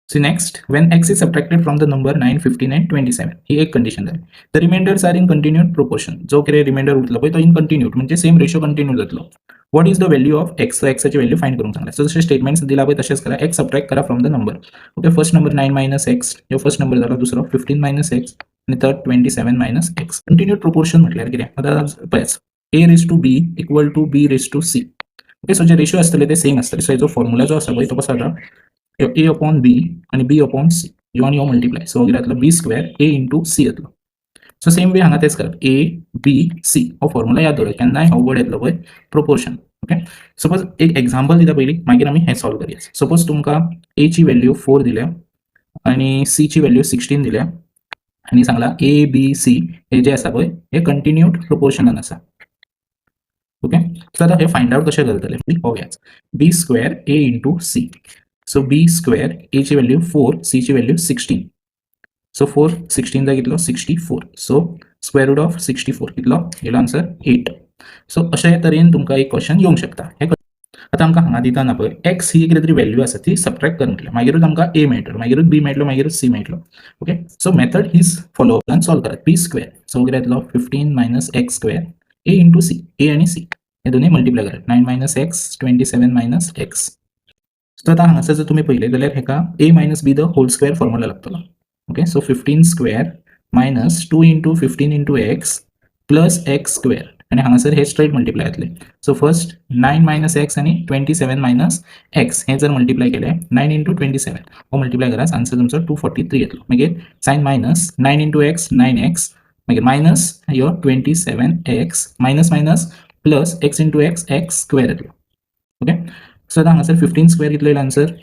See next, when x is subtracted from the number 9, 15 and 27, ही एक condition झाली. The remainders are in continued proportion. जो कितें reminder उरतलो पळय तो इन कंटिन्यूड, म्हणजे सेम रेशो कंटिन्यू जातलो. What is the value of x? एक्साची value find करूंक सांगला. सो जशें स्टेटमेंट्स दिला पळय तशेंच करा. एक्स सबट्रॅक्ट करा from the number. Okay, first number 9 minus x, ह्यो फर्स्ट नंबर जालो. दुसरो 15 मायनस एक्स आनी third 27 minus x. Continued proportion म्हटल्यार कितें? आतां पळयात, a raise to b equal to b raise to c. Okay, so J ratio आसतले ते सेम आसतले. सो हेजो फॉर्म्युला जो आसा पळय तो कसो जाता? ए अपॉन बी आणि बी अपॉन सी, ह्यो आनी ह्यो मल्टिप्लाय. सो कितें जातलो? B square a into c येतलो. सो सेम वे हांगा तेच करप. ए बी सी हो फॉर्म्युला याद दवरात केन्नाय हो वर्ड येतलो पळय, प्रोपोर्शन. ओके, सपोज एक एग्जाम्पल दिता पयलीं, मागीर आमी हें सॉल्व करया. सपोज तुमकां ए ची व्हॅल्यू 4 दिल्या आनी सी ची व्हॅल्यू 16 दिल्या आनी सांगला ए बी सी हे जे आसा पळय हे कंटिन्यूड प्रोपोर्शनान आसा. ओके, सो आतां हे फायंड आउट कशें करतले पळोवयाच. B square a into c. So b square, ए ची व्हॅल्यू 4, सी ची व्हॅल्यू 16. सो 4 16 जा कितलो? 64. So square root of 64 कितलो येयलो आन्सर? 8. सो अशे तरेन तुमकां एक क्वेश्चन येवंक शकता. हे आतां आमकां हांगा दिताना पळय एक्स ही कितें तरी व्हॅल्यू आसा, ती सबट्रॅक्ट कर म्हटलें, मागीरूच आमकां ए मेळटलो, मागीरूच बी मेळटलो, मागीरूच सी मेळटलो. ओके, सो मेथड हीच फॉलो आनी सॉल्व करात. बी स्क्वेअर, सो कितें येतलो? 15 minus x square, a into c. A आनी सी हे दोन्ही मल्टिप्लाय करात. 9 minus x, 27 minus x. So आतां हांगासर जर तुमी पळयलें जाल्यार हेका a minus b the whole square formula लागतलो. Okay, so 15 square minus 2 into 15 into x plus x square आनी हांगासर हे स्ट्रेट मल्टिप्लाय जातले. सो फर्स्ट 9 मायनस एक्स आनी 27 मायनस एक्स हे जर मल्टिप्लाय केले, 9 इंटू 27 हो मल्टिप्लाय करात, आन्सर तुमचो 243 येतलो. मागीर sign minus, 9 into x 9 x, मागीर मायनस ह्यो 27 x, minus minus plus, x into x x square येतलो. ओके, सो आतां हांगासर 15 स्क्वेअर कितलो येयलो आन्सर?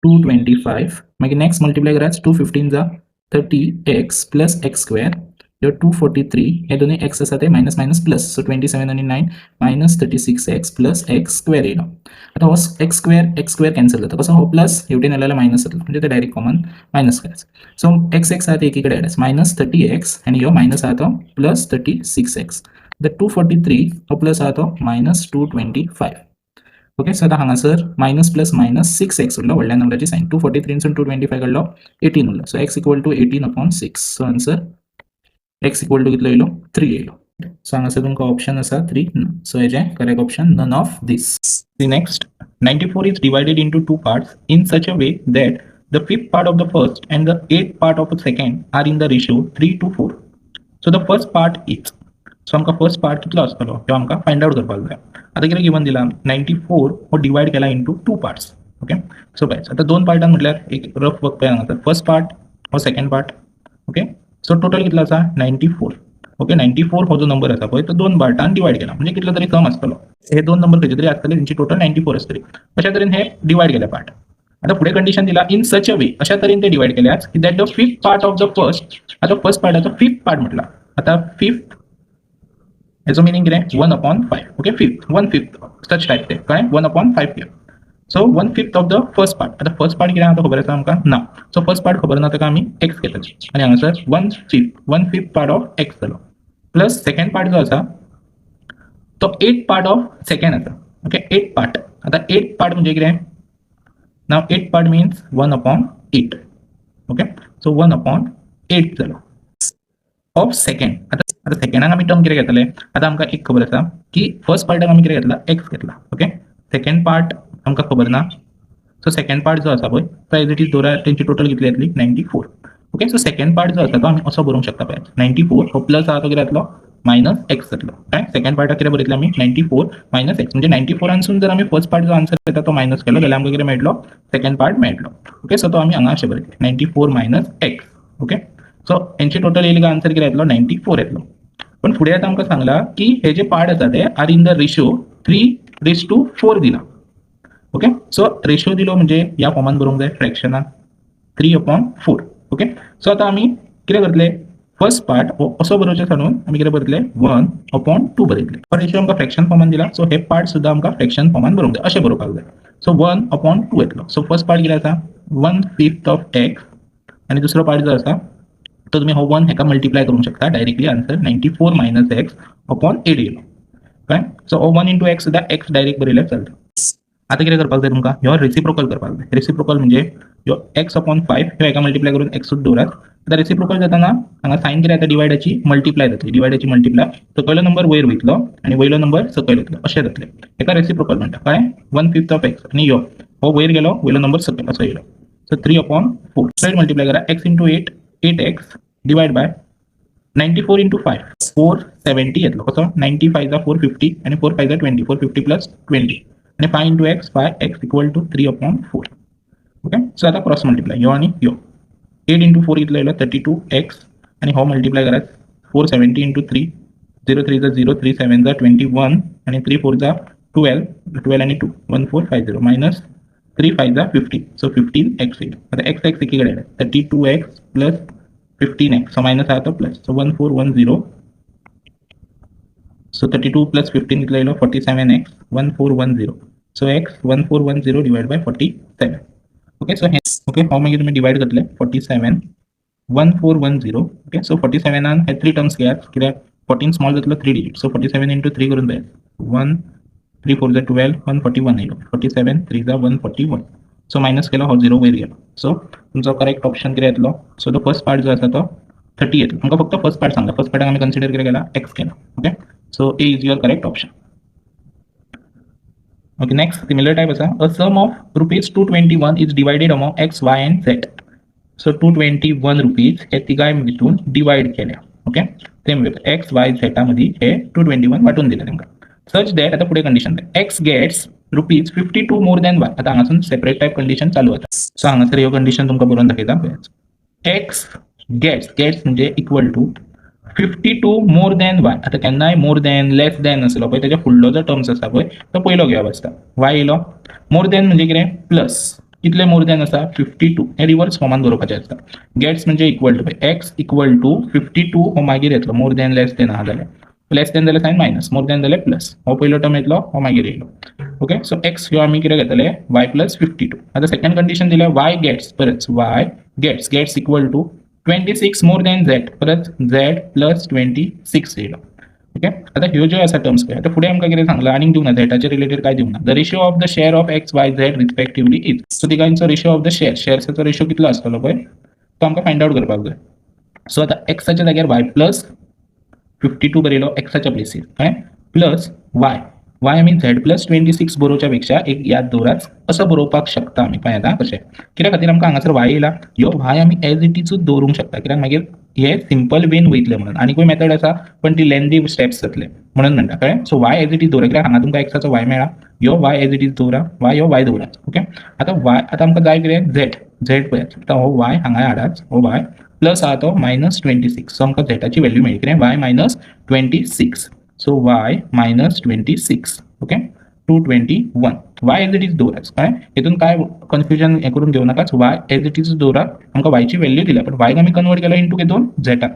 225. मागीर नेक्स्ट मल्टिप्लाय करात. 2 15 जा 30 x plus x square, ह्यो 243, हे दोन्ही एक्स आसा ते minus minus plus. So 27 आनी 9, minus 36 x plus x square येयलो. आतां हो x square, x square cancel जाता. कसो? हो प्लस हेवटेन आयलो जाल्यार मायनस जातलो, म्हणजे ते डायरेक्ट कॉमन मायनस करायचं. सो एक्स एक्स आहा ते एकीकडे हाडायचं, मायनस 30 एक्स आनी ह्यो मायनस आहा तो प्लस 36 एक्स. आतां 243 हो प्लस आहा तो मायनस 225. ओके, सो आतां हांगासर minus plus minus 6 x उरलो. व्हडल्या नंबराची सायन. 243नसून 225 काडलो, 18 उरलो. So x equal to 18 upon 6. So answer x equal to कितलो येयलो? 3 येयलो. सो हांगासर तुमकां ऑप्शन आसा 3. सो हेजें correct option none of this. The next, 94 is divided into two parts in such a way that the fifth part of the first and the eighth part of the second are in the ratio 3 to 4. So the first part is. So आमकां first part कितलो आसतलो तो आमकां find out करपाक जाय. आतां कितें given दिला? 94 हो डिवायड केला into two parts. Okay, so पळय, आतां दोन पार्टान म्हटल्यार एक रफ वर्क पळय हांगासर. फर्स्ट पार्ट हो second part. Okay, so total कितलो आसा? 94. ओके, 94 हो जो नंबर आसा पळय तो दोन पार्टान डिवायड केला, म्हणजे कितलो तरी सम आसतलो. हे दोन नंबर खंयचे तरी आसतले, तेंची टोटल 94 आसतली. अशा तरेन हे डिवायड केले पार्ट. आता फुडें कंडिशन दिला, इन सच अ वे, अशा तरेन ते डिवायड केल्यात की that the fifth part of the first. आता फर्स्ट पार्टाचो फिफ्थ पार्ट म्हटला. आता फिफ्थ हेचो मिनींग कितें? 1 upon 5. Okay, fifth, one fifth such type ते कळ्ळें? 1 अपॉन 5 घेवप. So one fifth of the first part. आता फर्स्ट पार्ट कितें आहा तो खबर आसा आमकां? ना. सो फर्स्ट पार्ट खबर ना, ताका आमी एक्स घेतले आनी हांगासर one fifth, one fifth part of x जालो. प्लस सेकंड पार्ट जो आसा तो एट पार्ट ऑफ सेकंड आसा. Okay, eight part. आता एट पार्ट म्हणजे कितें? Now eight part means 1 upon 8. Okay, so 1 upon 8 जालो ऑफ सेकंड. आता आता सेकंडाक आमी टर्म कितें घेतले? आतां आमकां एक खबर आसा की फर्स्ट पार्टाक आमी कितें घेतला? एक्स घेतला. ओके, सेकंड पार्ट आमकां खबर ना. सो सेकंड पार्ट जो आसा पळय तो एज it is दवरा. तेंची टोटल कितली येतली? 94. Okay, so second part जो आसा तो आमी असो बरोवंक शकता पळय, 94 हो प्लस आहा तो कितें जातलो? मायनस एक्स जातलो. काय सेकंड पार्टाक कितें बरयतले आमी? 94 मायनस एक्स. म्हणजे 94रानसून जर आमी फर्स्ट पार्ट जो आन्सर येता तो मायनस केलो जाल्यार आमकां कितें मेळटलो? सेकंड पार्ट मेळटलो. ओके, सो तो आमी हांगा अशें बरयतले, 94 minus x. Okay, so हेंची टोटल येयली काय आन्सर कितें येतलो? 94 येतलो. पण फुडें आतां आमकां सांगला की हे जे पार्ट आसा ते are in the ratio 3 raise to 4 दिला. ओके, सो रेशो दिलो म्हणजे ह्या फॉर्मान बरोवंक जाय, फ्रॅक्शनान, 3 अपॉन 4. ओके, सो आतां आमी कितें करतले? फर्स्ट पार्ट हो असो बरोवचें सांडून आमी कितें बरयतले? 1 अपॉन 2 बरयतले. हो रेशो आमकां फ्रॅक्शन फॉर्मान दिला, सो हे पार्ट सुद्दां आमकां फ्रॅक्शन फॉर्मान बरोवंक जाय, अशें बरोवपाक जाय. सो 1 अपॉन 2 येतलो. सो फर्स्ट पार्ट कितें आसा? One fifth of x. आनी दुसरो पार्ट जो आसा तो तुमी हो वन हेका मल्टिप्लाय करूंक शकता. Directly answer 94 minus x upon 8 येयलो. कळ्ळें? सो हो वन इंटू एक्स सुद्दां एक्स डायरेक्ट बरयल्यार चलता. आतां कितें करपाक जाय तुमकां? ह्यो रेसिप्रोकल करपाक जाय. रेसिप्रोकल म्हणजे ह्यो एक्स अपॉन फायव, ह्यो हेका मल्टिप्लाय करून एक्सूच दवरात. आतां रेसिप्रोकल जाताना हांगा सायन कितें जाता? डिवायडाची मल्टिप्लाय जातली. डिवायडाची मल्टिप्लाय, सकयलो नंबर वयर वयतलो आनी वयलो नंबर सकयल येतलो, अशें जातलें. हेका रेसिप्रोकल म्हणटा, कळ्ळें? वन फिफ्थ ऑफ एक्स आनी यो हो वयर गेलो, वयलो नंबर सकयल असो येयलो. So three upon four. Side multiply करा. X into eight, eight x divide by 94 into five, 470 येतलो. कसो? 90 five za 450 आनी four five za 20, 450 plus 20 आनी five into x, five x equal to three upon four. Okay, so आतां cross multiply यो आनी यो. Eight into four कितलो येयलो? Thirty two X. आनी हो मल्टिप्लाय करात, 470 into three. Zero three za zero, three seven za 21 आनी three four za 12, 12 आनी two, 1450 minus three five za 15, so 15 x येईल. आता एक्स एक्स एकीकडे, 32 x plus 15 x, so minus आहा तो plus, so 1410. So 32 plus 15 कितलो येयलो? 47 x, 1410. So x 1410 divide by 47. Okay, so hey okay, हो मागीर तुमी डिवायड करतले 47, 1410. Okay, so forty सेवनान हे थ्री टर्म्स घेयात, कित्याक फोर्टीन स्मॉल जातलो three digit. So 47 into three करून पळयात. One three four za 12, 141 येयलो. 47 three za 141. So minus केलो, हो झिरो वयर गेलो. सो तुमचो करेक्ट ऑप्शन कितें येतलो? सो the first part जो आसा तो थर्टी येतलो. आमकां फक्त फर्स्ट पार्ट सांगला. फर्स्ट पार्टाक आमी कन्सिडर कितें केला? एक्स केला. Okay, so A is your correct option. Okay, next similar type आसा. A sum of ₹221 is divided among X, Y and Z. So ₹221 हे तिगांय भितून डिवायड केल्या. Okay, same way X Y zeta मदीं हे टू ट्वेंटी वन वांटून दिले तांकां. सच that, आतां फुडें condition, X gets ₹52 more than Y. आतां हांगासून सेपरेट टायप कंडिशन चालू जाता. सो हांगासर ह्यो कंडिशन तुमकां बरोवन दाखयता, पळयात. एक्स गेट्स, गेट्स म्हणजे equal to 52 more than Y. आतां केन्नाय मोर दॅन, लेस दॅन आसलो पळय, तेच्या फुडलो जो टर्म्स आसा पळय तो पयलो घेवप आसता. वाय येयलो, मोर दॅन म्हणजे कितें? प्लस. कितले मोर दॅन आसा? Fifty two. हे रिवर्स फॉर्मान बरोवपाचें आसता. गेट्स म्हणजे इक्वल टू पळय, x equal to 52 हो मागीर येतलो. मोर दॅन, लेस दॅन आहा जाल्यार, लेस दॅन जाल्यार सायन मायनस, मोर दॅन जाल्यार प्लस. हो पयलो टर्म येतलो, हो मागीर येयलो. ओके, सो एक्स ह्यो आमी कितें घेतले? Y plus fifty two. आतां सेकंड कंडिशन दिल्या, वाय गेट्स, परत Y gets, gets equal to 26 more than Z. परत झेड प्लस ट्वेंटी सिक्स येयलो. ओके, आतां ह्यो ज्यो आसा टर्म्स पळय, आतां फुडें आमकां कितें सांगलां? आनीक दिवना, झेडाचे रिलेटेड काय दिवना. The ratio of the share of X, Y, Z respectively is. So तिगांचो ratio of the share, शेअर्साचो ratio कितलो आसतलो पळय तो आमकां फायंड आउट करपाक जाय. सो आतां एक्साच्या जाग्यार वाय प्लस फिफ्टी टू बरयलो एक्साच्या प्लेसीर, कळ्ळें? प्लस वाय, वाय आमी झेड प्लस ट्वेंटी सिक्स बरोवच्या पेक्षा, एक याद दवरात, असो बरोवपाक शकता आमी. पळय आतां कशें, कित्या खातीर आमकां हांगासर वाय येयला. ह्यो वाय आमी एज it इजूच दवरूंक शकता, कित्याक मागीर हे सिंपल वेन वयतले म्हणून. आनीकूय मेथड आसा, पण ती लेंदी स्टेप्स जातले म्हणून म्हणटा, कळ्ळें? So Y as it is दवरा, कित्याक हांगा तुमकां एक्साचो वाय मेळ्ळा. ह्यो वाय एज it is दवरा, वाय ह्यो वाय दवरात. ओके, आतां वाय, आतां आमकां जाय कितें? झेड. झेड पळयात. आतां हो वाय हांगा हाडात. हो वाय प्लस आहा तो मायनस ट्वेंटी सिक्स. सो आमकां झेडाची व्हॅल्यू मेळ्ळी. कितें? Y minus 26. So y minus 26. Okay, 221, y as it is दवरात, कळ्ळें? हितून काय कन्फ्युजन हें करून घेवं नाकाच. वाय एज it is दवरात. आमकां वायची व्हॅल्यू दिल्या, पण वायक आमी कन्वर्ट केलो इंटू कितून? झेटा.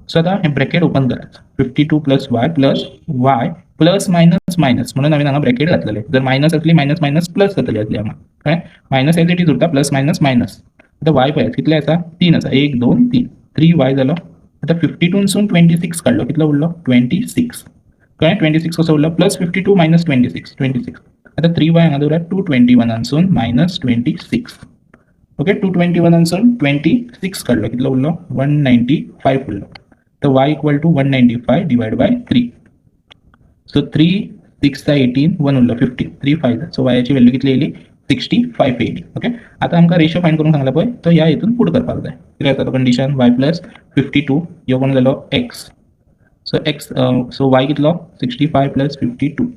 सो आतां हें ब्रॅकेट ओपन करात. 52 plus y plus y, plus minus minus म्हणून हांवें हांगा ब्रॅकेट घातलेले. जर मायनस आसली, मायनस मायनस प्लस जातली आसली हांगा, कळ्ळें? मायनस एज it is उरता, प्लस मायनस मायनस. आतां वाय पळयात कितले आसा? तीन आसा. एक, दोन, तीन. थ्री वाय जालो. आतां फिफ्टी टूनसून ट्वेंटी सिक्स काडलो, कितलो उरलो? Twenty six. कळ्ळें? ट्वेंटी सिक्स कसो उरलो? Plus 52 minus 26, 26. आतां थ्री वाय हांगा दवरात. टू ट्वेंटी वनानसून minus twenty six. Okay, two twenty वनानसून ट्वेंटी सिक्स काडलो, कितलो उरलो? वन नायन्टी फायव उरलो. तर y equal to 195 divide by three. So three six 18, one उरलो, 15, थ्री फायव. सो वायाची व्हॅल्यू कितली येयली? सिक्स्टी फायव येयली. ओके, आतां आमकां रेशो फायंड करूंक सांगला पळय, तो ह्या हितून पुट करपाक जाय. कितें जाता condition? Y plus fifty two, ह्यो कोण जालो? X. So x, so y कितलो? 65 plus 52.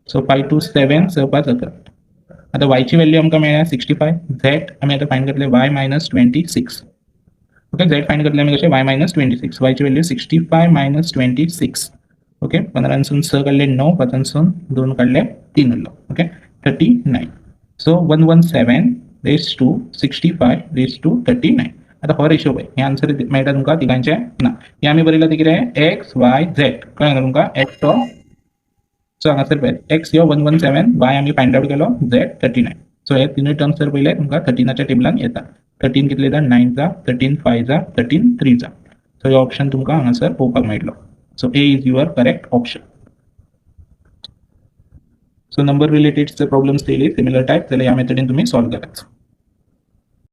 So five two seven, स पांच 11. आतां वायची व्हॅल्यू आमकां मेळ्ळ्या सिक्स्टी फाय. झेड आमी आतां फायंड करतले, y minus 26. Okay, z find करतले आमी कशें? Y minus twenty six. वायची value 65 minus 26. Okay, पंदरांसून स काडले णव, पांचांसून दोन काडले तीन उरलो. Okay, 39. So 117 raise to 65 raise to 39. आतां हो रेशो पळय, हे आन्सर मेळटा तुमकां तिगांचे ना. हे आमी बरयला ते कितें? X Y Z. कळ्ळें ना तुमकां? एक्स तो, सो हांगासर पळय, एक्स ह्यो वन वन सेवन, वाय आमी फायंड आउट केलो, झेड थर्टी नायन. सो हे तिनूय टर्म्स जर पळयले, तुमकां थर्टिनाच्या टेबलान येता. थर्टीन कितले येता? Nine za 13, five za 13, three za. So हो ऑप्शन तुमकां हांगासर पळोवपाक मेळटलो. So A is your correct option. So number रिलेटेडचे प्रॉब्लेम्स येयले सिमिलर टायप जाल्यार ह्या मेथडीन तुमी सॉल्व करात.